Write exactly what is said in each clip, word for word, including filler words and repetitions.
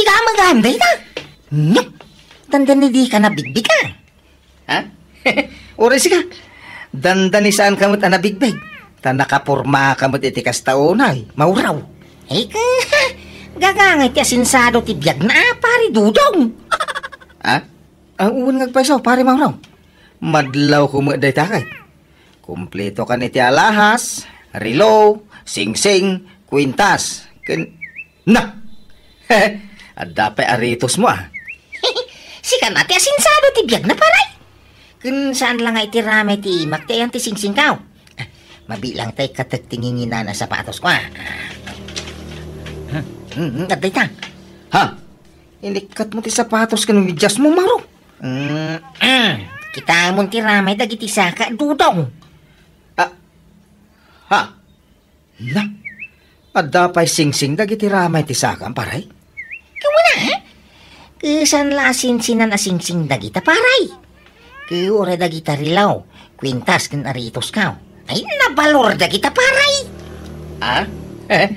Ika met gayam dayta? Nyok! Dandani dika nabigbig a? Ha? Uray sika. Dandani saanka met a nabigbig. Ta nakapormaka met iti kasta unay, Mauraw. Ika, gagangay ti asinsado ti biagna a, Pari Dudong. Ha? Ah, wen nga agpayso, Pari Mauraw. Madlawko met dayta ket. Kumpleto kan iti alahas, relo, singsing, kwintas, ken, na! Adda pay aritosmo a. Sika na ti asinsado ti biagna, Paray. Ken saan la nga iti ramay ti imak ti ayan ti singsingko. Ah, mabilang tay katek ti nginginan a sapatosko a. Hmm, hmm, adda ita. Ha? Inikkatmo ti sapatos ken mediasmo, Mauraw. Mm, mm. Kitamon ti ramay dagiti saka, Dudong. Ah, ha? Na, adda pay singsing dagiti ramay ti saka, Paray? Kumuna, eh? Ket saan la a sinsinan a singsing dagita, Paray? Ket uray dagita relo, kwintas ken aritosko. Ay, nabalor dagita, Paray. Ah? Eh,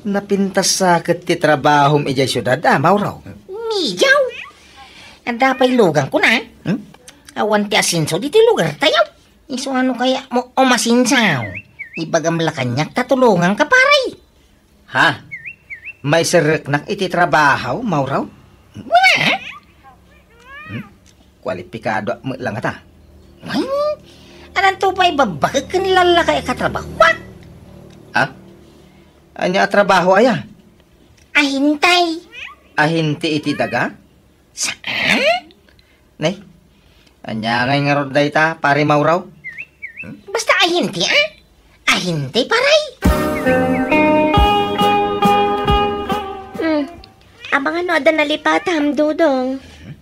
napintas sa ket ti trabahom idiay siudad a, Mauraw? Miyaw. Adda pay lugangko na, hmm? Awan ti asenso ditoy lugartayo. Isu ano kaya mo umasenso? Ibagam la kaniak ta tulonganka, Paray. Ha? Maiserreknak iti trabaho, Mauraw? Wen a? Hmm? Kualipikado met la ngata. Wen, alanto pay babbakek ken lallaka a katrabahoak. Ha? Ania a trabaho aya? Ahente. Ahente iti daga? Saan? Nay, ania ngay ngarud dayta, Pari Mauraw? Basta ahente, a? Ahente, Paray. Hmm. Amangan no adda nalipatam, Dudong.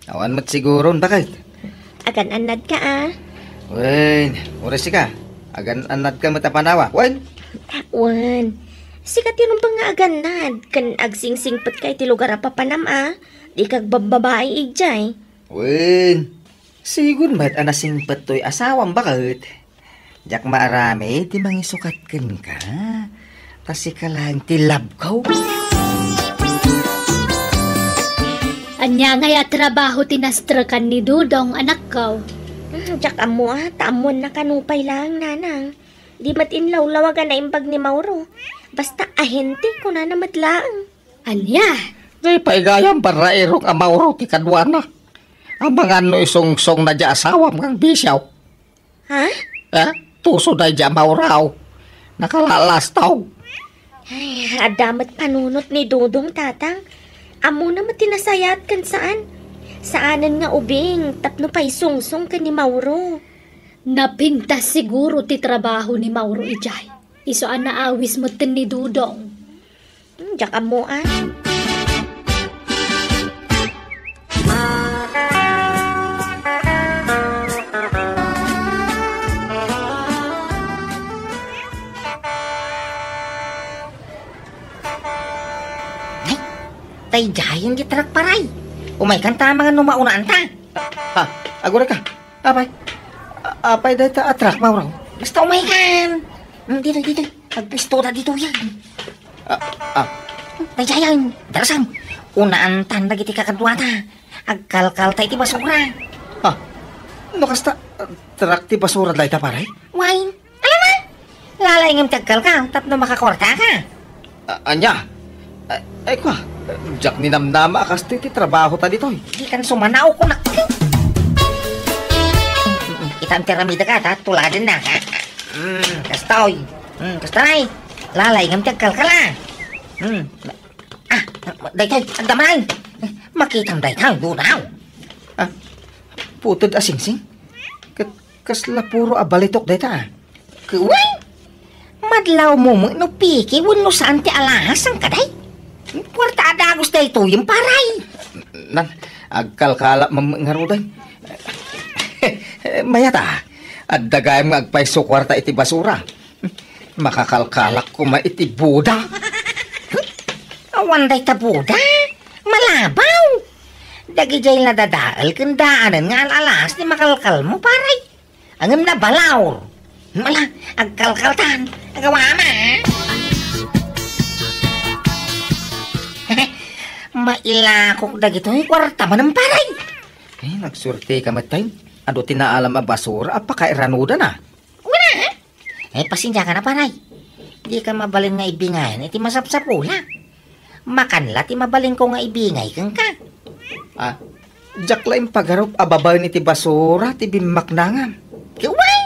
Awan met siguron, baket. Agan-annadka, a? Wen, uray sika. Agan-annadka met a panawa. Wen? Wen. Sika ti rumbeng nga agannad, ken agsingsingpetka iti lugar a papanam, a? Dika agbabbabai idiay. Wen, sigun met a nasingpet toy asawam, baket. Diak maaramid ti mangisukat kenka. Ta sika laeng ti love ko. Ania ngay a trabaho ti nastrekan ni Dudong, anakko? Hmm, diak ammo a, ta ammoanna kano pay laeng, nanang. Di met inlawlawag a naimbag ni Mauro. Basta ahente, kunana met laeng. Ania? Di pay gayam barrairok a Mauro ti kaduana. Amangan no isungsongna diay asawam nga agbisio. Ha? Ha? Tuso daydiay a Mauro. Nakalalastaw. Ay, adda met panunot ni Dudong, Tatang. Ammona met ti nasayaat ken saan. Saanen nga ubing tapno paisungsong ken ni Mauro. Napintas siguro ti trabaho ni Mauro idiay. Isu a naawis metten ni Dudong. Hmm, diak ammo a. Ay, daydiayen ti truck, Paray. Umaykan ta mangan no maunaan ta. Ha, agurayka. Apay? A-, apay dayta a truck, Mauro? Basta umaykan. Hmm, ditoy, ditoy. Agpistoda ditoyen. Ah, ah. Daydiayen, darasam. Unaantan dagiti kakaduata. Agkalkalta iti basura. Ah, no kasta, truck ti basura dayta, Paray? Wen. Ala na! Lalaingem ti agkalkal tapno makakuartaka. A-, ania? Ay, ay, kua, diak ninamnama a kastoy ti trabahota ditoy. Dikan sumanaw, kunak. Itam ti aramidek a, ta tuladenna. Hmm, kastoy. Hmm, kasta, Nay. Lalaingem ti agkalkal, a. Hmm. Ah, daytoy, agdamanan. Makitam daytoy, Dudong. Ah, puted a singsing? Ket kasla puro a balitok dayta, a. Wen, madlawmo met no peke wenno saan ti alahas, saan kadi? Puarta a dagus daytoyen, Paray. Nan, agkalkala met ngaruden. Mayat a, adda gayam nga agpayso kuarta iti basura. Makakalkalak koma iti buda. Awan dayta buda. Malabaw. Dagidiay nadadael ken daanen nga al-alas ti makalkalmo, Paray. Ngem nabalaw. Mala, agkalkaltan. Agawama. Mailakok dagitoy kuarta manen, pare. Eh, nagsuerteka met, tay. Adu ti naalam a basura a pakairanudana. Kuna? Eh, pasensiaka na, pare. Dika mabalin nga ibingayan iti masapsapulak. Makan la ti mabalinko nga ibingay kenka. Ah, diak la impagarup a babaen iti basura ti bimmaknangam. Wen!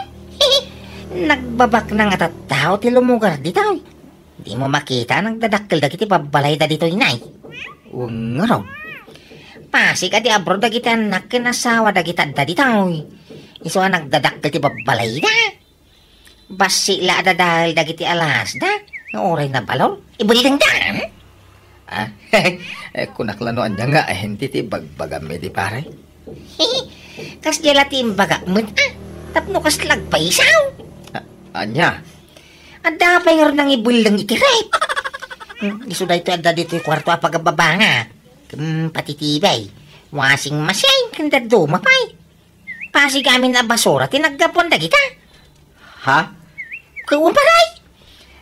Nagbabaknang a tattao ti lumugar ditoy. Dimo makita a nagdadakkel dagiti babbalayda ditoy, nay? Wen ngarud. Pasig a di abroad dagiti annak ken asawa dagiti adda ditoy. Isu a nagdadakkel ti babbalayda. Bassit la a dadael dagiti alasda nga uray nabalor. Ibuldengda! Ah, eh, kunak la no ania nga, eh, enti ti bagbagam idi, pare? Kasdiay la ti imbagak met, ah, tapno kasla agpaisaw. Ah, ania? Adda pay ngarud nangibuldeng iti ref. Hmm, isu daytoy adda ditoy kuarto a pagababanga. Ken pati T V, washing machine, ken dadduma pay. Pasig amin a basura ti naggapuan dagita. Ha? Ket umparay!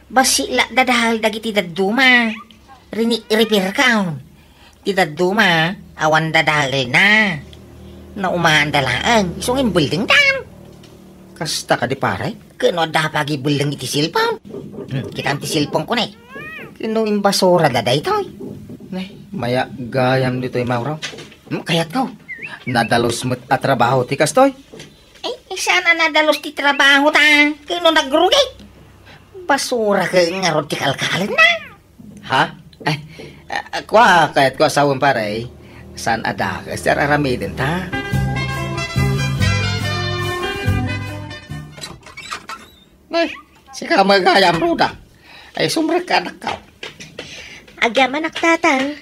Bassit la dadael dagiti dadduma. Rini-, repair ka. Ti dadduma, awan dadaelna. Naumaanda laeng, isu nga imbuldengda. Kasta kadi, pare? Ket no adda pagibuldeng iti cellphone? Hmm, kitam ti cellphone ko, ne. Ket no imbasurada daytoy? Ne, maya gayam ditoy, Mauro. Hmm, kayatko. Nadalus met a trabaho ti kastoy. Ay, saan a nadalus ti trabaho ta? Ket no nagrugit? Basura ket ngarud ti kalkalenna. Ha? Ay, ah, kua, kayatko a sawen, pare. Saan a dakes ti ar-aramidenta? Ay, sika met gayam, Ruda. Ay, sumrekka, anakko. Agyamanak, Tatang.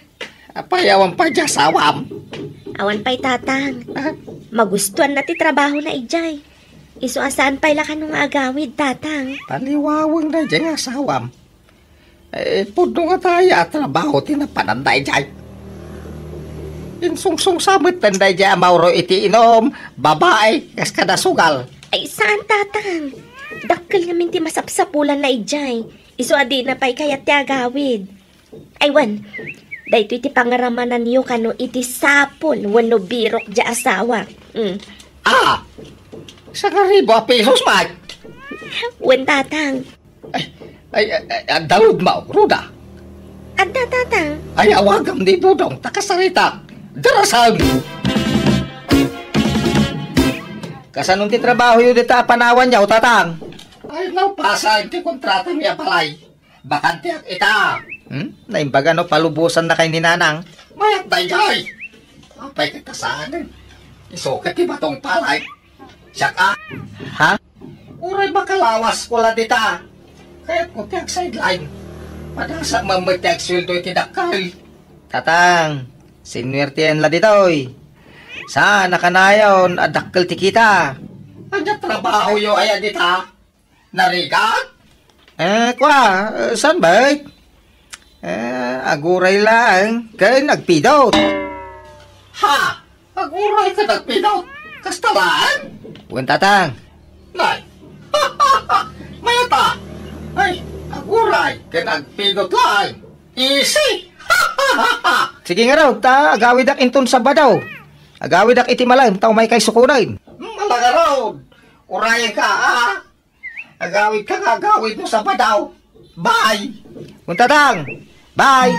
Apay, awan pay di asawam? Awan pay, Tatang. Ah? Magustuanna ti trabahona idiay. Isu a saan pay la kano nga agawid, Tatang. Paliwaweng daydiay nga asawam. Eh, pudno nga dayta a trabaho ti napananda idiay. Insungsungsa metten daydiay a Mauro iti inum, babai, kas kada sugal. Ay, saan, Tatang. Dakkel ngamin ti masapsapulanna idiay. Isu a dina pay kayat ti agawid. Ay, wen, daytoy ti pangaramananyo kano iti sapul wenno birok diay asawa. Mm. Ah! Sangaribu a pesos met? Wen, Tatang. Ay, ay, ay, adda rudmo, Ruda? Adda, Tatang. Ay, awagam ni Dudong, ta kasaritak. Darasan! Kasano ti trabahoyo dita a panawanyo, Tatang? Ay, napasaen ti kontrata mi a balay. Bakanteak ita. Hmm? Naimbaga no palubosannakay ni Nanang? Mayat daydiay. Apay ket ta saanen? Isu ket ti batong palay. Siak a. Ha? Uray makalawasko la dita. Kayatko ti agsideline. Padasa met ti agsueldo iti dakkel. Tatang, sinuertien la ditoy. Saan a kanayon a dakkel ti kita? Ania trabahoyo aya dita? Narigat? Eh, kua, eh, saan met? Eh, aguray laeng ken agpidot. Ha? Aguray ken agpidot? Kasta laeng? Wen, Tatang. Nay. Mayat a. Ay, aguray ken agpidot laeng. Easy. Sige ngarud, ta agawidak inton Sabado. Agawidak iti malem, ta umaykay sukonen. Hmm, ala ngarud. Urayenka, a. Agawidka nga agawid no Sabado. Bye! Wen, Tatang! Bye!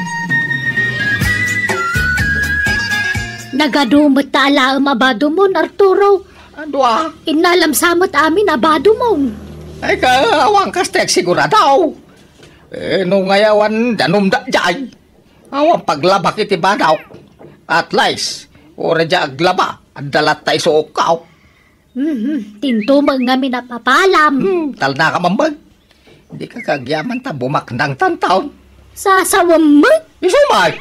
Nagadu met ta alaem a badumon, Arturo. Adu a? Innalam sa met amin a badumon. Ay, ka, awan kas ti agsigurado. Eh, no ngay awan danum daydiay. Awan paglabak iti badok. At least, uray diay aglaba, adda latta isuokko. Mhm, tinto met ngamin a papalam. Hmm, talna ka man, bay. Dika kagyaman ta bumaknang tantaon. Sasawem met. Isu met.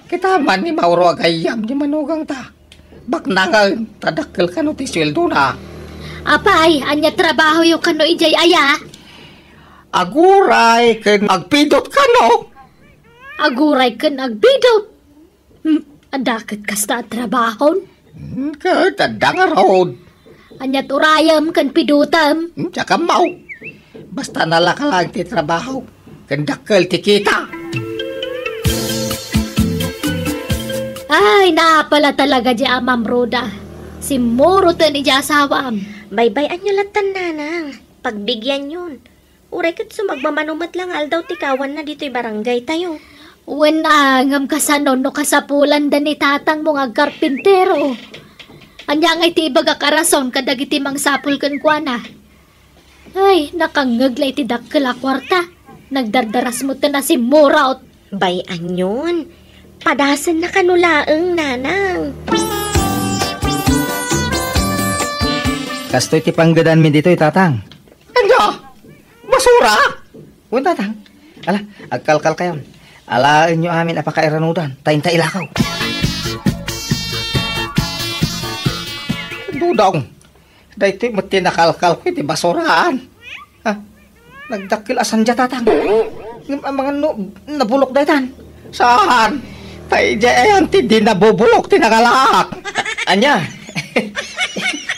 Kita man ni Mauro a gayyem di manugangta. Baknangen, ta dakkel kano ti sueldona. Apay, ania trabahoyo kano idiay aya? Aguray ken agpidot kano. Aguray ken agpidot? Hmm, adda ket kasta a trabahon? Hmm, ket adda ngarud. Ania ti urayem ken pidotem? Hmm, diak ammo. Basta nalaka laeng ti trabaho, ken dakkel ti kita. Ay, naapala talaga di Amam Roda. Simmuroten iti asawam. Baybay-anyo lattan, nanang. Pagbigianyon. Uray ket sumagmamano met la nga aldaw ti kawanna ditoy barangay tayo. Wen a, ngem kasano no kasapulanda ni tatangmo nga agkarpintero? Ania ngay ti ibagak a rason kadagiti mangsapul kenkuana? Ay, nakangngeg la iti dakkel a kuarta. Nagdardaras metten a simmurot. Bay-anyon. Padasenna kano laeng, nanang. Kastoy ti panggedanmi ditoy, tatang. Ania? Basura? Wen, tatang. Ala, agkalkalkayon. Alaenyo amin a pakairanudan, ta inta ilakaw. Dudong, daytoy met ti nakalkalko iti basuraan. Ha? Nagdakkel a sandya, tatang. Ngem amangan no nabulok daytan. Saan? Ta idiay ayan ti di nabubulok ti nangalak. Ania?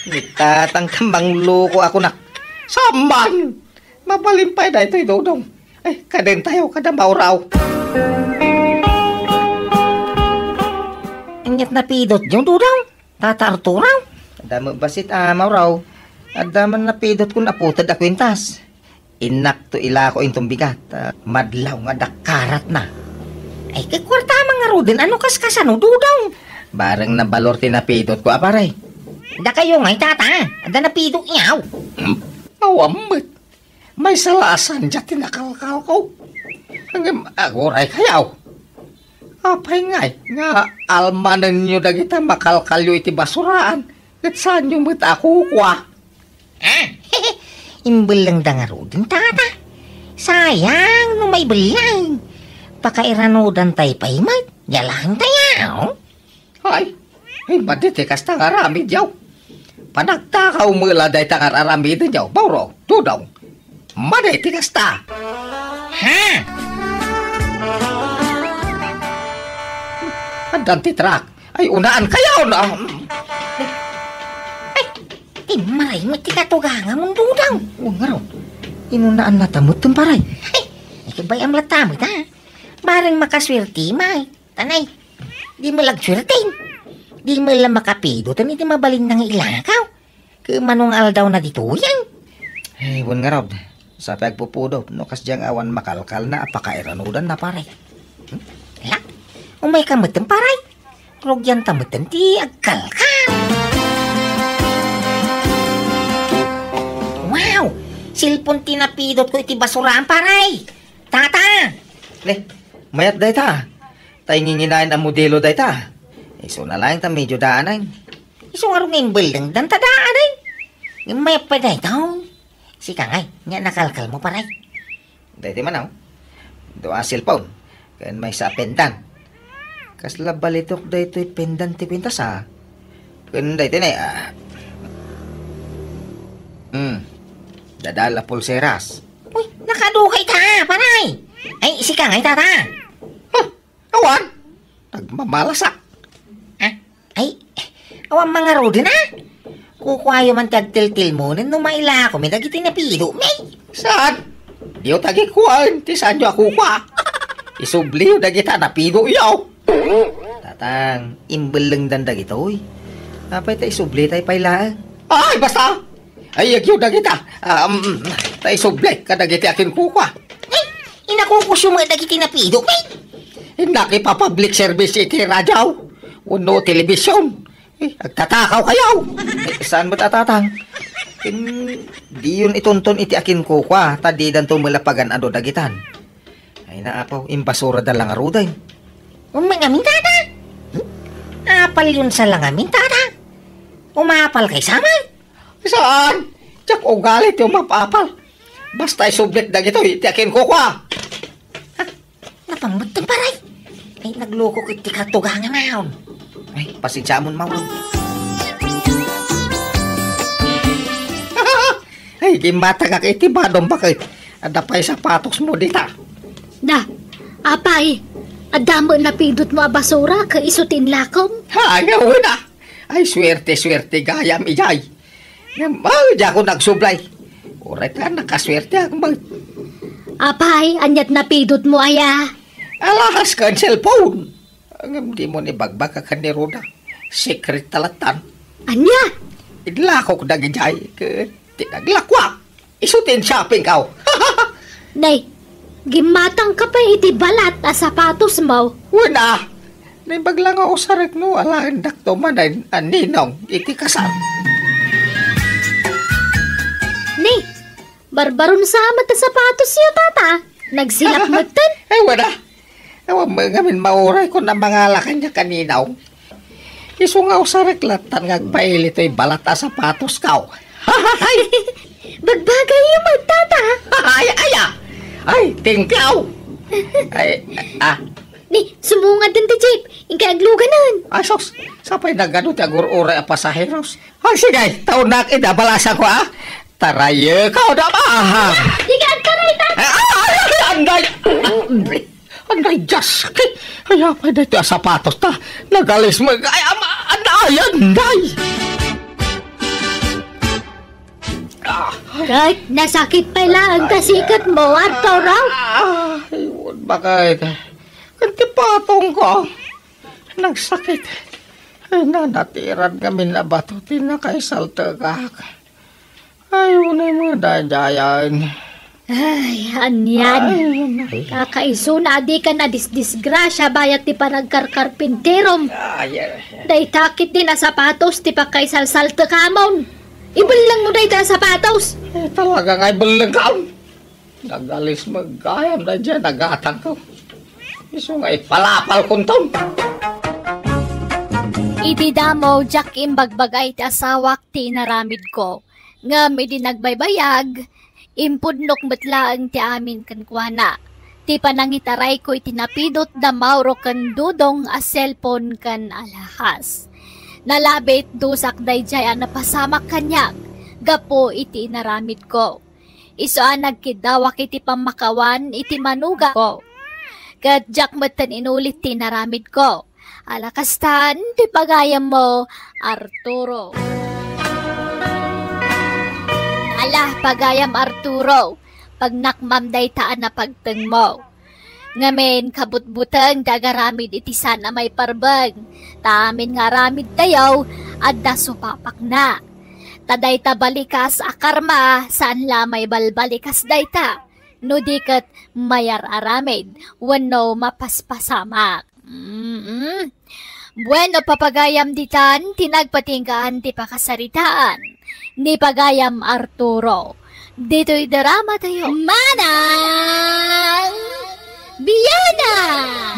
Ni tatang, ta mangloko ako nak. Saan man? Mabalin pay daytoy, Dodong. Ay, kadentayo kada Mauraw. Aniat napidotyo, Dodong? Tata Arturo? Adda met bassit a Mauraw. Adda man napidotkon a puted a kuintas. Innakto ilako inton bigat, ah, madlaw nga dakkaratna. Ay, kay kuarta man ngaruden, ano kaskasano, Dodong? Bareng nabalor ti napidotko a, pare. Dakayo ngay, tata. Adda napidotyo. Hmm. Awan met. Maysa la a sandya ti nakalkalko. Ngem aguray kayaw. Apay ngay nga almanenyo dagita makalkalyo iti basuraan, ket saanyo met a kukua? Ah, imbellengda ngaruden, tata. Sayang no maibelleng. Pakairanudantay pay met. Yalaentayo. Ay, ay, madi ti kasta nga aramidyo. Panagtakaw met la dayta nga ar-aramidenyo, Mauraw, Dodong. Madi ti kasta. Ha? Addan ti truck. Ay, unaankayo, no? Ay, timmaray met ti katugangamon, Dodong. O, ngarud. Inunaannata met, pare. Ay, ikibay-am latta met, ha? Bareng makasuerte, may. Tanay, di met la agsuerten. Di met la makapidoten iti mabalinna nga ilakaw. Ket mano nga aldawna ditoyen? Ay, wen ngarud. Sapay agpupudop no kasdiay nga awan makalkalna a pakairanudanna, pare. Hmm? Ala, umayka metten, pare. Rugianta metten ti agkalkal. Wow! Cellphone ti napidotko iti basuraan, pare. Tata! Ne, mayat dayta. Ta inginginayon a modelo dayta. Isuna laeng ta medio daanen. Isu ngarud nga imbellengdan ta daanen. Ngem mayat pay dayta. Sika ngay, ania nakalkalmo, pare? Dayta man, aw. Dua a cellphone. Ken maysa a pendant. Kasla balitok daytoy pendant ti kuintas, a. Ken dayta ne, a. Hmm. Dadal a pulseras. Uy, nakaduka ita, pare. Ay, sika ngay, tata. Huh, awan. Nagmamalasak. Ah, ay, awan man ngaruden, a. Kukuayo man ti agtiltilmonen no mailakomi dagiti napidomi. Saan? Diyo ta agikuaen ti saanyo a kukua. Isubliyo dagita napidoyo. Tatang, imbellengdan dagitoy. Apay ta isublitay pay laeng? Ay, basta! Ay, agyo dagita. Ah, um, ta isubli kadagiti akinkukua. Ay, inakukusyo met dagiti napidomi. Innak ipa-public service iti radyo wenno telebisyon. Eh, agtatakaw kayo. Eh, saan met a, tatang? Ken, diyon itunton iti akinkukua, ta didanto met la pagan-ado dagitan. Ay, naapaw, imbasurada la ngaruden. Umangamin, tata? Hmm? Apalyon sa langamin, tata? Umapal kay saman? Saan? Diak ugali ti umapapal. Basta isublit dagitoy ti akinkukua. Ah, napammutteng, pare. Ay, nagloko ket ti katugangan. Ay, pasensiamon, Mauraw. Ay, gimmatagak iti badom, baket. Adda pay sapatosmo dita. Da, apay, adda met napidotmo a basura ket isu ti inlakom? Ay, awan a. Ay, suerte, suerte gayam, ijay. Ngem, ah, diakon agsublay. Uray ta nakasuerteak met. Apay, aniat napidotmo aya? Alahas ken cellphone. Ngem dimo ni bagbaga ken ni Roda. Secret ta lattan. Ania? Inlakok dagidiay ket ti naglakuak. Isu ti in-shopping kaw. Nay, gimmatangka pay iti balat a sapatosmo. Wen a, naimbag la nga usarek no alaendakto man a ninong iti kasar. Ni, barbaron sa met a sapatosyo, tata. Nagsilap metten. Ay, wala. Awan mo ngamin mauray kun a mangala kaniak a ninong. Isu nga usarek lattan nga agpaili toy balat a sapatoskaw. Bagbagayyo met, tata. Ay, ay, ah. Ay, tingkaw. Ay, ah. Ni, sumungad den ti jeep. Inkay agluganan. Ay, sus. Sapay nagano ti agur-uray a pasaheros. Ay, sige, taonak ida balasan ko, ah. Taraykaw da, ah. Di ka agtaray, tata. Ay, ay, ay, anday. Anday, Diyos. Ay, apay daytoy a sapatos ta. Nagalis mo. Ay, ama, anday, anday. Ah. Ket nasakit pay laeng ta siket mo, Arturo. Ah, ay, baka ito. Kanti patong ko. Nagsakit. Ay, nanatiran kami na bato ti nakaisaltekak. Ay, unay mo daydayan. Ay, anian. Ay, ay. Kakaisuna a dika nadisdisgrasya bayat ti panagkarkarpinterom. Ay, ay, ay. Dayta ket di na sapatos ti pakaisalsaltekamon. Ibelleng mo dayta a sapatos. Ay, talaga nga ibelleng ka. Nagalis met gayam daydiay nagatangko. Isu nga ipalapal kunton. Iti damo, diak imbagbaga iti asawak ti inaramidko. Ngem idi nagbaybayag, impudnok met laeng ti amin kenkuana. Ti panangitarayko iti napidot da Mauro ken Dudong a cellphone ken alahas. Nalabit dusak daydiay a napasamak kaniak gapu iti inaramidko. Isu a nagkiddawak iti pammakawan iti manugangko. Ket diak metten inulit ti inaramidko. Ala kastan ti pagayammo, Arturo. Ala, pagayam Arturo, pagnakmam dayta a napagtengmo. Ngamin, kabutbuteng ti agaramid iti saan a maiparbeng. Ta amin nga aramidtayo, adda supapakna. Ta dayta balikas a karma, saan la a maibalbalikas dayta. No di ket mayar-aramid, wenno mapaspasamak. Mm-mm. Bueno, papagayam ditan, ti nagpatinggaan ti pakasaritaan ni pagayam Arturo. Ditoy drama tayo. Manang Biana!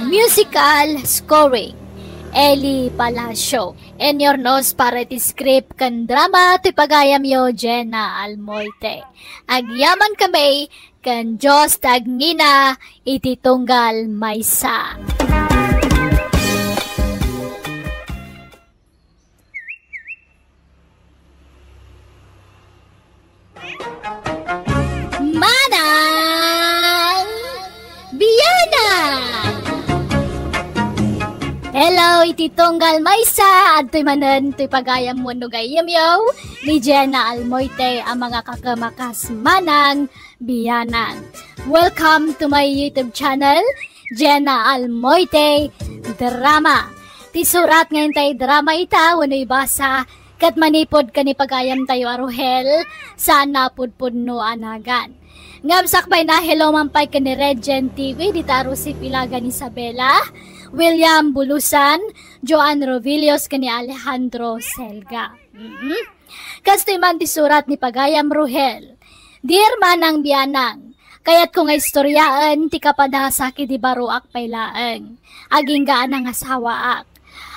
Musical scoring, Eli Palacio. Inurnos para iti script ken drama ti pagayamyo, Jenna Almoite. Agyaman kami ken Dios ti agngina iti tunggal maysa. Manang Biana! Hello, iti tunggal maysa, adtoy manen toy pagayam wenno gayyemyo ni Jenna Almoite a mangakakemakas manang bianan. Welcome to my YouTube channel, Jenna Almoite Drama. Ti surat nga intay drama ita wenno ibasa ket manipud ken ni pagayamtayo a Rohel, saan a pudpudno a nagan. Ngem sakbay na, hello man pay ken ni Regent T V, dita Rosip Ilagan Isabela, William Bulusan, Joan Rovillos ken ni Alejandro Selga. Mhm. Kastoy man ti surat ni pagayam Rohel. Dear Manang Bianang, kayatko nga istoryaen ti kapadasak idi baroak pay laeng. Agingga a nangasawaak.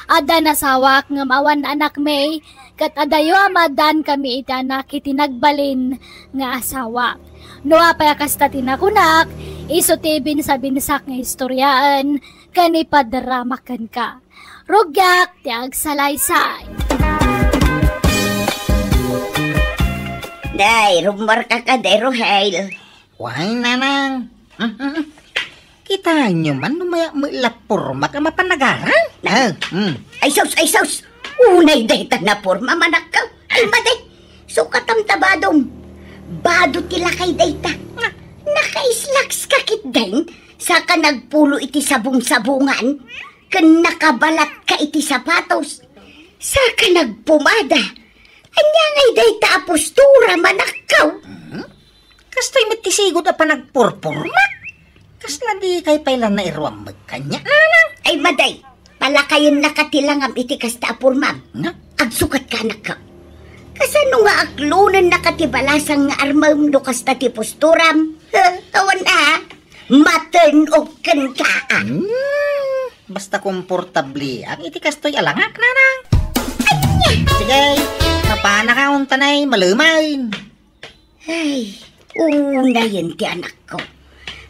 Adda nasawak ngem awan anakmi, ket adayo a maaddaan kami iti anak iti nagbalin nga asawak. No apay a kasta ti nakunak, isu ti binsabinsak nga istoryaen ken ipadramak kenka. Rugiak ti agsalaysay. Day, rummuarka kadi, Rohel? Way, Nanang. Kitaenyo man no mayak met la pormak a mapan agaran? Ah, mm. Ay, sus, ay, sus! Unay dayta naporma, manakko. Ay, madi, sukatam ta badom. Bado ti lakay dayta. Naka-slacks ka ketdin, saka nagpulo iti sabong-sabongan. ken nakabalatka iti sapatos, saka nagpumada. Ania ngay dayta a posturam, anakko? Hmm? Kastoy met ti sigud a panagpurpurmak. Kasla dikay pay la nairuam met kaniak, nanang? Ay, madi, palakayennaka ti langam iti kasta a purmam. Nga? Agsukatka, anakko. Kasano nga aklonennaka ti balasang nga armem no kasta ti posturam? Awan a, ma-turn off kenka, a. Hmm, basta komportableak iti kastoy a langak, nanang. Ania? Sige, mapanaka untanay, malemen. Ay, unayen ti anakko.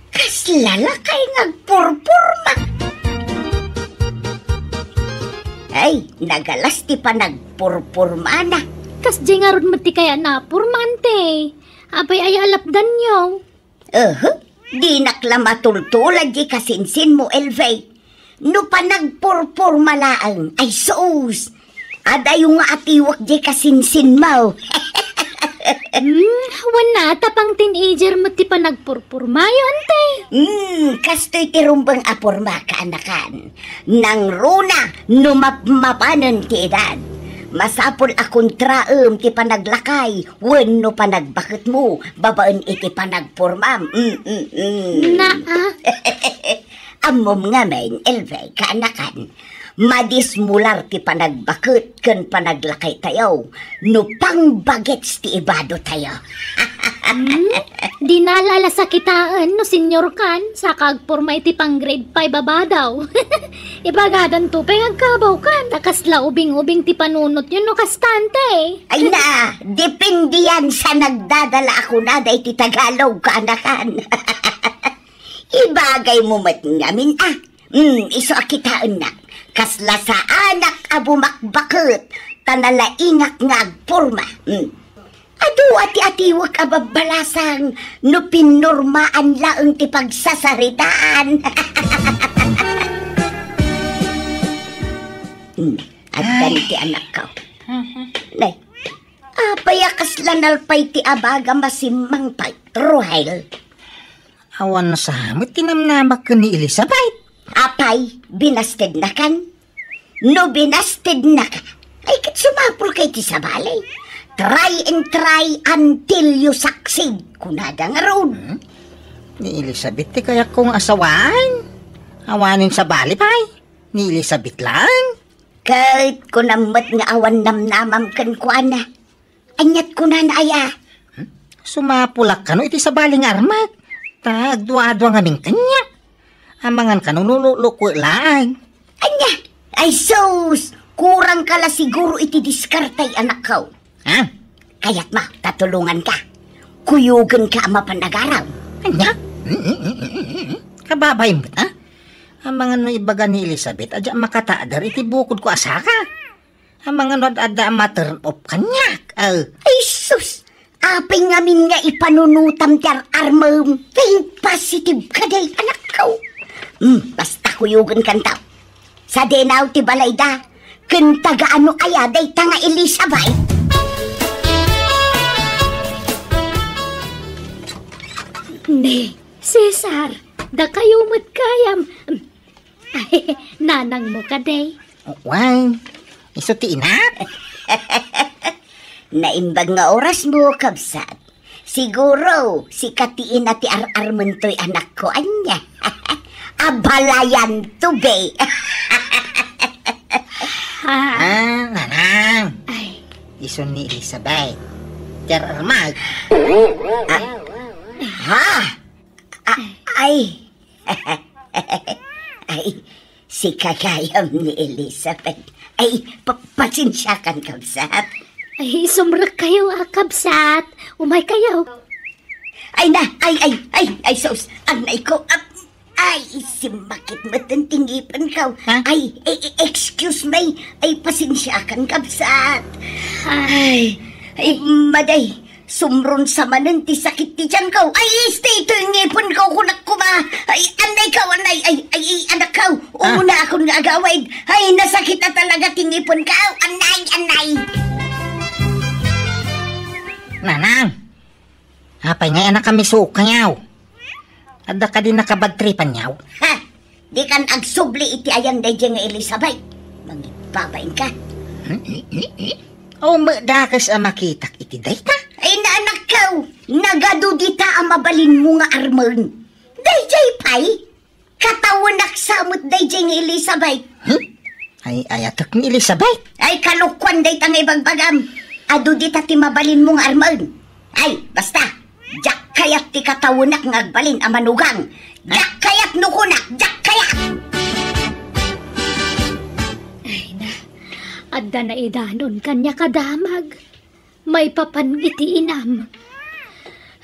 Kasla lakay nga agpurpurma. Ay, nagalas ti panagpurpurmana. Kasdiay ngarud met ti kayatna a purma, ante. Apay aya a lapdanyo? Uhu, dinak la matultulad diay kasinsinmo, Elvie. No panagpurpurma laeng, ay sus! Adayo nga atiwak diay kasinsinmo. Hmm, wen a, ta pang-teenager met ti panagpurpurmayo, ante. Hmm, kastoy ti rumbeng a purma, kaanakan. Nangruna no mapmapanen ti edad. Masapul a kontraem ti panaglakay wenno panagbaketmo babaen iti panagpurmam. Mm, mm, mm. Naa. Ammom ngamin, Elvie, kaanakan, madismular ti panagbaket ken panaglakaytayo no pangbagets ti ibadotayo. Hmm? Dinala la sakitaen no senior kan, saka agpurma iti pang-grade five a badaw. Ibagadanto pay nga agkabawkan, ta kasla ubing-ubing ti panunotyo no kasta, ante. Ay na, depende yan sa nagdadala a kunada iti Tagalog, kaanakan. Ibagaymo met ngamin, a. Hmm, isu a kitaennak. Kasla saanak a bumakbaket, ta nalaingak nga agpurma. Hmm. Adu a ti atiwek a babbalasang no pinurmaan laeng ti pagsasaritaan. Hmm, addan ti anakko. Mhm. Nay, apay a kasla nalpay ti abaga masimmang pay, Ruhel? Awan sa met ti namnamak ken ni Elizabeth. Apay, binastednakan? No binastednaka, ay ket sumapulka iti sabali. Try and try until you succeed, kunada ngarud. Hmm? Ni Elizabeth ti kayatko nga asawaen. Awanen sabali pay. Ni Elizabeth laeng. Ket kunam met nga awan namnamam kenkuana. Aniat kunana aya? Hmm? Sumapulak kano iti sabali nga armak, ta agdua-dua ngamin kaniak. Amangan kano no luklukuek laeng. Ania? Ay sus! Kurangka la siguro iti diskarte, anakko. Ha? Kayatmo ta tulonganka? Kuyogenka a mapan agaram. Ania? Kababain met, a? Amangan no ibaga ni Elizabeth a diak makatader iti bukodko a saka. Amangan no ad-adda a ma-turn off kaniak. Ah. Ay sus! Apay ngamin nga ipanunotam ti ar-armem? Think positive kadi, anakko. Hmm, basta kuyogenkanto. Sadinaw ti balayda, ken taga-ano aya dayta nga Elizabeth? Ne, Cesar, dakayo met gayam. Ay, nanangmo kadi? Wen, isu ti inak? Naimbag nga orasmo, kabsat. Siguro, sika ti ina ti ar-armentoy, anakko, ania? Abalayanto, be. Ah. Ah, nanang. Ay. Isu ni Elizabeth. Ti ar-armak. Ah. Ha? Ah, ay. Ay, sika gayam ni Elizabeth. Ay, pa-, pasensiakan, kabsat. Ay, sumrekkayo a, kabsat. Umaykayo. Ay na, ay, ay, ay, ay, sus. Anay ko. Ah, ay, simmakit met ti ngipenko. Ha? Ay, e-, e-, excuse me. Ay, pasensiakan, kabsat. Ay, ay, maday. Sumrunsa manen ti sakit ti tianko. Ay, isu ti ngipenko, kunak koma. Ay, anay ka, anay, ay, ay, ay, anak ka. Ah. Una akon nga agawid. Ay, nasakit a talaga ti ngipenko. Anay, anay. Nanang, apay nga anak kami suok kanyaw? Adda kadi nakabadtripan yaw? Ha? Dikan agsubli iti ayan daydiay nga Elizabeth. Mangibbabain ka. Hmm? Umedakes a makitak iti dayta? Ay, naanakkaw, nagadu dita a mabalinmo nga armen. Daydiay pay, katawenak sa met daydiay nga Elizabeth. Hmm? Ay, ayatek ni Elizabeth? Ay, kalokuan dayta nga ibagbagam. Adu dita ti mabalinmo nga armen. Ay, basta, diak kayat ti katawenak nga agbalin a manugang. Diak kayat no kunak, diak kayat! Ay na, adda naidanon kaniak a damag. Maipapan iti inam.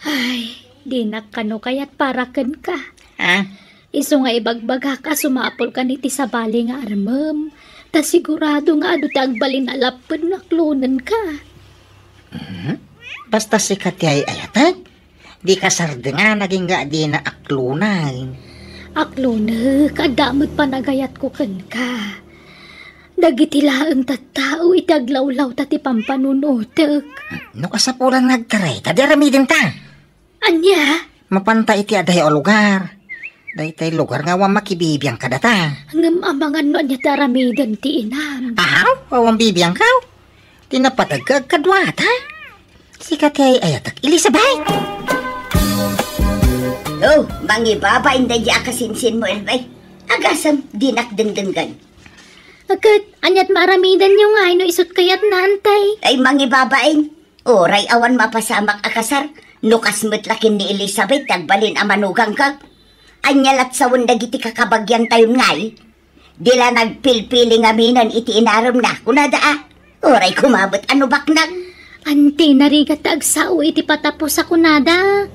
Ay, dinak kano kayat para kenka. Ah? Isu nga ibagbagak a sumapulkan iti sabali nga armem, ta sigurado nga adu ti agbalin a lapped no aklonenka. Mhm. Basta sika ti ay-ayatek, di kasardeng a nagingga a dina aklonen. Aklonek, adda met panagayatko kenka. Dagiti laeng tattao iti aglawlawta ti pampanunotek. No kasapulan nga agtaray, ta di aramidenta. Ania? Mapanta iti adayo a lugar. Daytay lugar nga awan makibibiang kadata. Ngem amangan no ania ti aramiden ti inam. Ahaw, awan bibiangkaw. Ti napateg ka agkaduata. Sika ti ay-ayatek, Elizabeth. Oh, mangibabain daydi a kasinsinmo, Elvay. Agasem, dinak dengdenggen. Ket, aniat maaramidenyo ngay no isut kayatna, Antay? Ay, mangibabain. Uray awan mapasamak a kasar, no kas met la ken ni Elizabeth ti agbalin a manugangka. Ania lat sawen dagiti kakabagiantayon ngay? Di la nagpilpili ngamin iti inaremna, kunada a. Uray koma met a no baknang. Anti, narigat ta agsao iti patapos a kunada.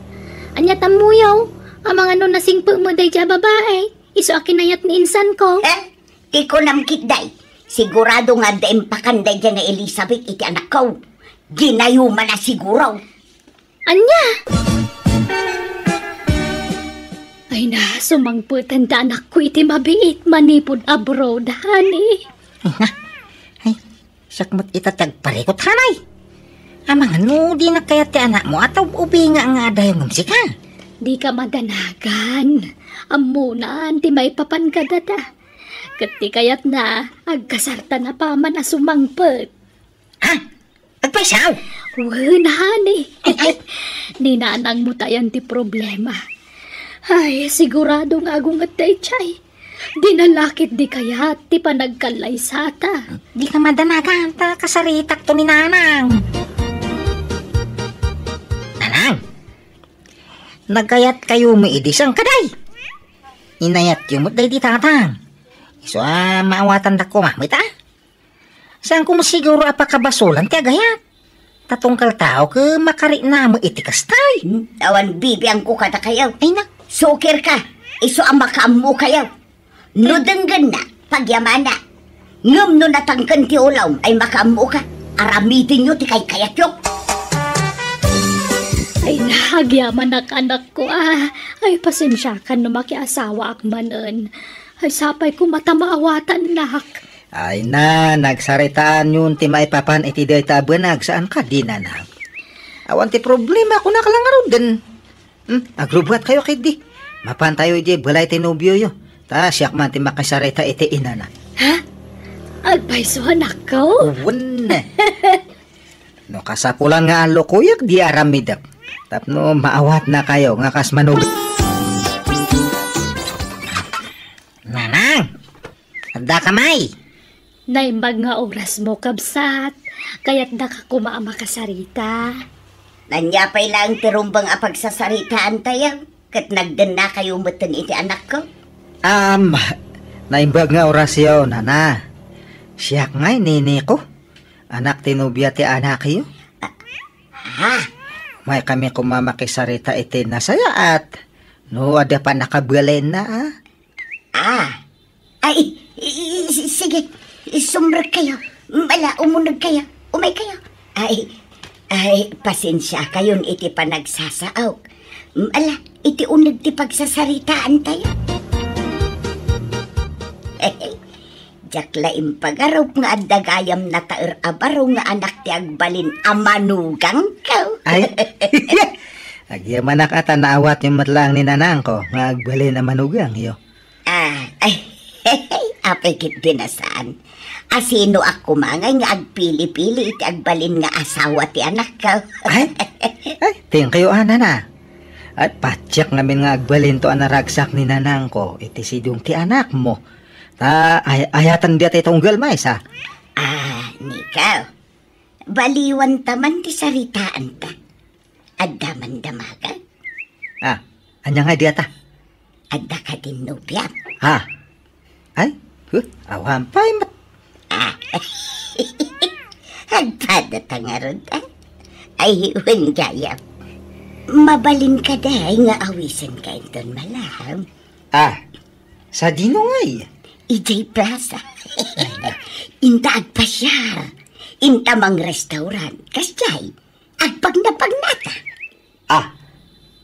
Ania tammuyo? Amangan no nasingpet met daydi a babai, isu a kinayat ni insanko. Eh? Ti kunam ketdi, sigurado nga adda impakan daydiay nga Elizabeth iti anakko. Ginayumanna siguro. Ania? Ay na, sumangpeten ta anakko iti mabiit manipud abroad, honey. Ay na. Ay, siak met ita ti agparikut, hanay. Amangan no dinak kayat ti anakmo a taub-ubinga nga adayo ngem sika. Dika madanagan. Ammonan ti maipapan kadata. Ket ti kayatna, agkasartan a paman a sumangpet. Ha? Agpayso? Wen, honey. Ay, ay. Ni nanangmo tayan ti problema. Ay, sigurado nga agunget daydiay. Di na la ket di kayat ti panagkallaysata. Dika madanagan ta kasaritakto ni Nanang. Nanang, nagayatkayo met idi saan kadi? Inayatyo met daydi tatang. Isu a maawatan da koma met a. Saanko met siguro a pakabasolan ti agayat. Ta tunggal tao ket makariknamo iti kastay. Hmm, awan bibiangko kadakayo. Ay na. Sukirka, isu a makaammokayo. No denggenna, pagyamana. Ngem no natangken ti ulom ay makaammoka, aramidenyo ti kaykayatyo. Ay na, agyamanak, anakko, a. Ay, pasensiakan no makiasawaak manen. Ay, sapay koma ta maawatannak. Ay na, nagsaritaanyon ti maipapan iti dayta a banag, saan kadi, Nanang? Awan ti problema, kunak la ngaruden. Hmm, agrubbuatkayo ketdi. Mapantayo idiay balay ti nobioyo. Ta siak man ti makisarita iti inana. Ha? Agpayso, anakko? Wen. No kasapulan nga allukoyak, di aramidek. Tapno maawatnakayo nga kas manug-, Nanang! Adda ka may? Naimbag nga orasmo, kabsat. Kayatdaka koma a makasarita. Ania pay laeng ti rumbeng a pagsasaritaantayo? Ket nagdennakayo metten iti anakko? Am, naimbag nga orasyo, nana. Siak ngay niniko. Anak ti nobia ti anakyo. Ah, ha? May kami koma makisarita iti nasayaat. No, adda pannakabalinna, a? Ah. Ay, i-, i-, sige, sumrekkayo. Ala, umunegkayo. Umaykayo. Ay, ay, pasensiakayon iti panagsasaok. Ala, iti uneg ti pagsasaritaantayo. Diak la impagarup nga adda gayam nataer a baro nga anak ti agbalin a manugangko. Ay, agyamanak a ta naawatyo met laeng ni nanangko nga agbalin a manugangyo. Ah, Apay ket di na saan. Asinoak koma ngay nga agpili-pili iti agbalin nga asawa ti anakko? Ay, ay, thank you, a, nana. Ay, patiek ngamin nga agbalinto a naragsak ni nanangko iti sidong ti anakmo. Ta, ay-, ayatan dayta ti tunggal maysa. Ah, Nikaw. Baliwanta man ti saritaanta. Adda man damagak? Ah, ania ngay dayta? Adda kadin nobiam? Ha? Ay, huh, awan pay met. Ah. Agpadata ngarud, ah. Ay, wen gayam. Mabalin kadi nga awisenka inton malem? Ah, sadino ngay? Idiay plaza. Inta agpasiar. Inta mangrestaurant. Kasdiay. Agpagnapagnata. Ah.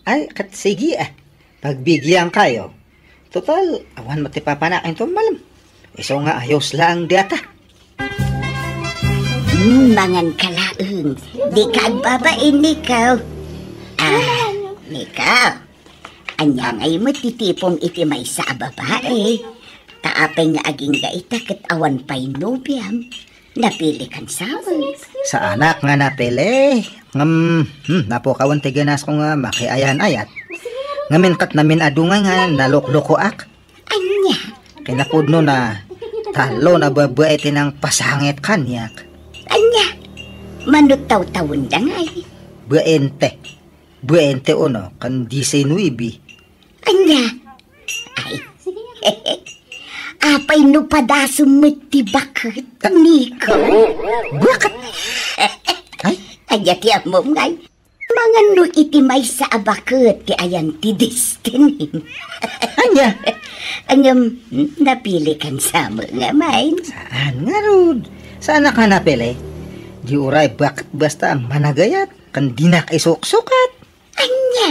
Ay, ket sige, ah. Pagbigiankayo. Total, awan met ti papanak inton malem. Isu nga ayos laeng dayta. Hmm, manganka laeng. Dika agbabain, Nikaw. Ah, Nikaw. Ania ngay met ti tipom iti maysa a babai? Ta apay nga agingga ita ket awan pay nobiam? Napilikan sa met. Saanak nga napili. Ngem, hmm, napukawen ti ganasko nga makiayan-ayat. Ngamin ket namin-adu ngay nga naluklukoak. Ania? Kinapudno na, tallo na babai ti nangpasangit kaniak. Ania? Mano tawtawenda ngay? Baente. Baente uno, ken diecinuebe. Ania? Ay. Apay no padasem met ti baket, Nikaw? Baket? Ay? Ania ti ammom ngay? Mangan no iti maysa a baket ti ayan ti destiny. Ania? Ngem, napilikan sa met nga main. Saan ngarud? Saanak nga napili? Di uray baket basta managayat, ken dinak isuksukat. Ania?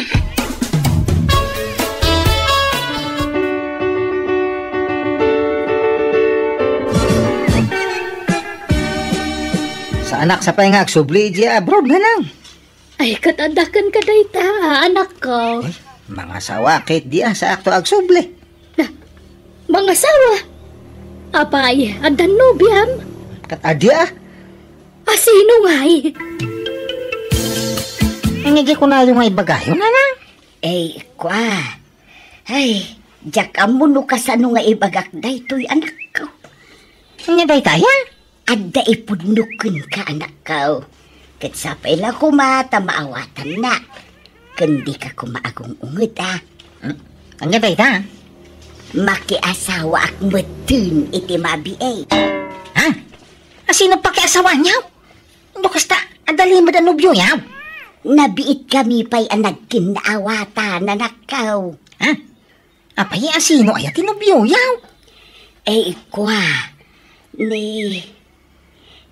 Saanak sa pay nga agsubli idiay abroad, nanang? Ay, ket adda kenka dayta, anakko. Ay, mangasawa ket di a saakto agsubli. Na, mangasawa? Apay, adda nobiam? Ket adi a. Asino ngay? Ania diay kunayo nga ibagayo, nanang? Ay, kua. Ay, diak ammo no kasano nga ibagak daytoy, anakko. Ania daytay a? Adda ipudno kenka, anakko. Ket sapay la koma ta maawatanna. Ken dika koma agung-unget, a. Hmm? Ania dayta? Makiasawaak metten iti mabiit. Ha? Asino pakiasawaanyo? No kasta, adda limed a nobioyo? Nabiitkami pay a nagkinnaawatan, anakko. Ha? Apay, asino aya ti nobioyo? Eh, kua, ni,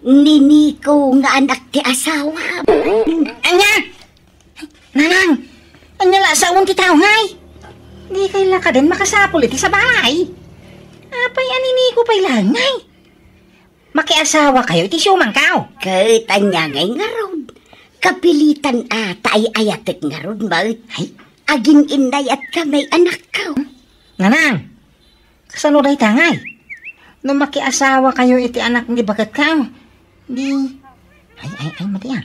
ni Niko nga anak ti asawa. Ania? Nanang, ania la sawen ti tao ngay? Dikay la kadin makasapul iti sabali. Apay a ni Niko pay la ngay? Makiasawakayo iti siomangko. Ket ania ngay ngarud? Kapilitan a ta ay-ayatek ngarud met. Ay? Agin-innayatka met, anakko. Nanang, kasano dayta ngay? No makiasawakayo iti anak ni baketko, di, ay, ay, ay, mati a.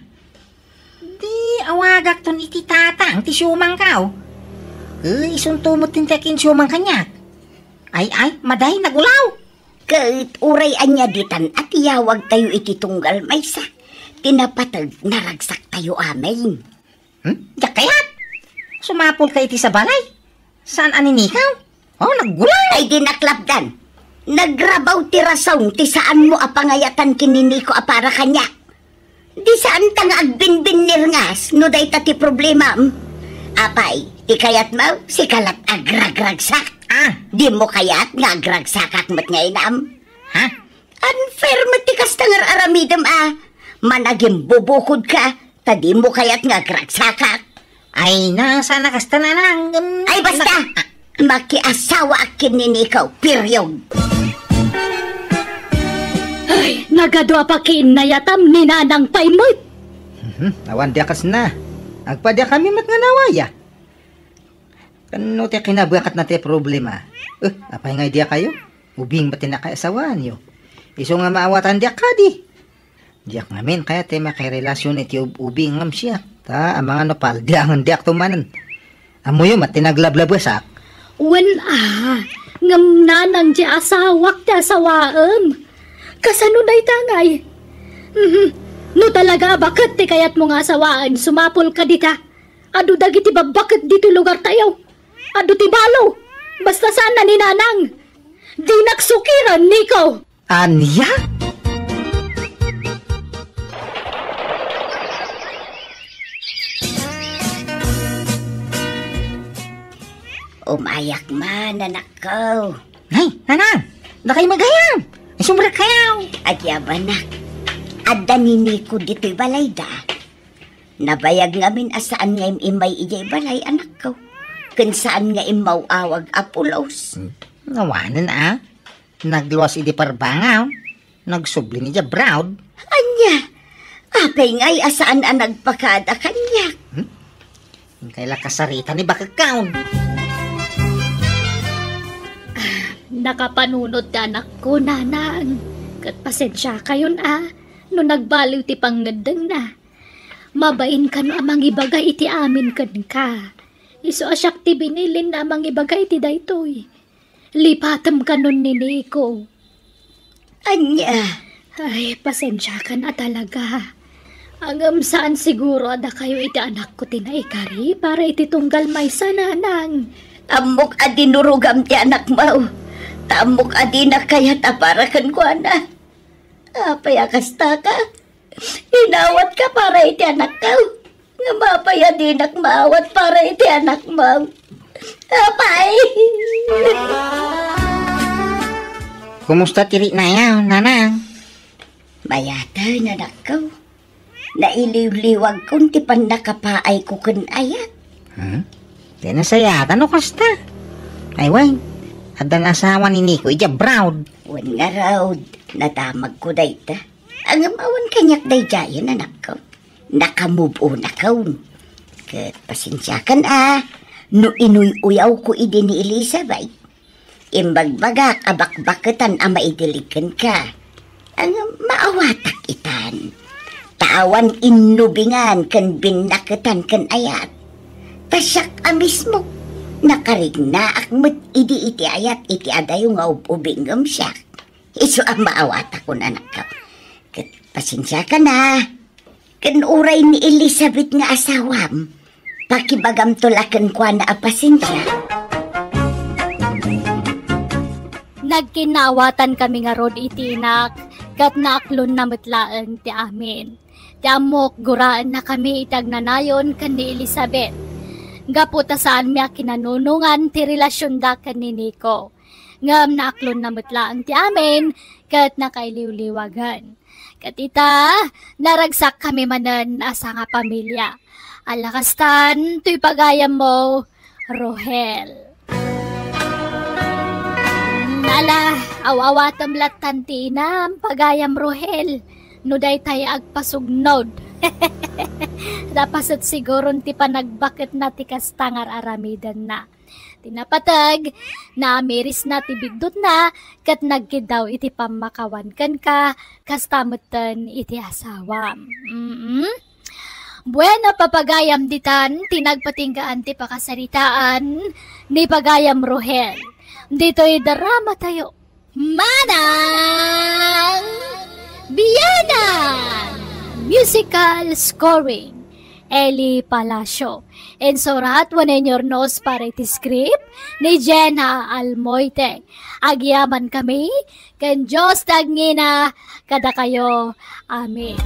Di awagakton iti tatang ti siomangko. Ket isunto met ti kinsiomang kaniak. Ay, ay, madi, nagulaw. Ket uray ania ditan a tiyawagtayo iti tunggal maysa, ti napateg naragsaktayo amin. Hmm? Diak kayat. Sumapulka iti sabali. Saan a ni Niko? Oh, nagulaw. Ay, di naklapdan. Nagrabaw ti rason ti saanmo a pangayatan ken ni Niko a para kaniak. Di saanta nga agbinbinnirngas no dayta ti problemam. Apay, ti kayatmo, sika lat agragragsak. Ah. Dimo kayat nga agragsakak met nga inam? Ha? Unfair met ti kasta nga ar-aramidem a. Managimbubukodka, ta dimo kayat nga agragsakak. Ay, na, saan a kasta, nanang, em, Ay, basta! nak-, Makiasawaak ken ni Niko, period. Ay, nagadu a pakiinnayatam ni Nanang pay met. Mhm, awan di a kasna. Agpadiakami met nga nawaya. Ken no ti kinabakatna ti problema. Eh, apay nga idi a kayo? Ubing met ti nakaasawaanyo. Isu nga maawatan diak kadi. Diak ngamin kayat ti makirelasion iti ub-, ubing ngem siak. Ta, amangan no paldiangen diak tumanen. Ammoyo met ti naglablabuesak. Wen a, ngem nanang ti asawak ti asawaem. Kasano dayta ngay? Mhm. No talaga a baket ti kayatmo nga asawaen, sumapul ka dita. Adu dagiti babbaket ditoy lugartayo. Adu ti balo. Basta saan a ni nanang. Dinak sukiran, Nico. Ania? Umayak man, anakko. Nay, nanang, dakay magayam. Isumrek kayaw. Agyabanak. Adda ni Nico ditoy balayda. Nabayag ngamin a saan nga im-immay idiay balay, anakko. Ken saan nga immaw-awag a pulos. Hmm. Awanen a. Nagluas idi parbangaw. Nagsublin idi abroad. Ania? Apay ngay a saan a nagpakada kaniak? Hmm? Inkay la kasarita ni bakekkaon. Ah, nakapanunot ti anakko, nanang. Ket pasensiakayon a, no nagbaliw ti pangngeddengna. Mabain kano a mangibaga iti amin kenka. Isu a siak ti binilin a mangibaga iti daytoy. Lipatem kanon ni Nico. Ania? Ay, pasensiakan a talaga. Ngem saan siguro a dakayo iti anakko ti naikari para iti tunggal maysa, nanang. Ammok a dinurogam ti anakmo. Ta ammok a dina kayat a para kenkuana. Apay a kasta ka? Inawat ka para iti anakko. Nga mapay a dinak maawat para iti anakmo. Apay! Kumusta ti riknayo, nanang? Mayaten, anakko. Nailiwliwagkon ti pannakapaayko ken ayat. Hmm? Di nasayatan no kasta. Ay, wen, addan asawa ni Nico iti abroad. Wen ngarud, nadamagko dayta. Ngem awan kaniak daydiayen, anakko. Nakamove on akon. Ket pasensiakan a, no inuy-uyawko idi ni Elizabeth. Imbagbagak a bakbaketan a maidilig kenka. Ngem maawatak itan. Ta awan innubingan ken binnaketan ken ayat. Ta siak a mismo, nakarignaak met idi iti ayat iti adayo nga ub-ubing ngem siak. Isu a maawatakon, anakko. Ket pasensiakan a. Ken uray ni Elizabeth nga asawam, pakibagamto la kenkuana a pasensia. Nagkinnaawatan kami ngarud iti inak, ket naaklonna met laeng ti amin. Ti ammok, guraenna kami iti agnanayon ken ni Elizabeth. Gapu ta saanmi a kinanunongan ti relasionda ken ni Nico. Ngem naaklonna met laeng ti amin, ket nakailiwliwagen. Ket ita, naragsak kami manen a sangapamilia. Ala kastan, toy pagayammo, Rohel. Ala, aw-awatem lattan ti inam, pagayam Rohel, no daytay agpasugnod. Napaset siguron ti panagbaketna ti kasta nga ar-aramidenna. Ti napateg, naamirisna ti biddutna, ket nagkiddaw iti pammakawan kenka, kasta metten iti asawam. Mm. Bueno, papagayam ditan, ti nagpatinggaan ti pakasaritaan ni pagayam Rohel. Ditoy dramatayo. Manang Biyanan! Musical scoring, Eli Palacio. Insurat wenno inurnos para iti script ni Jenna Almoite. Agyaman kami ken Dios ti agngina kadakayo. Amen.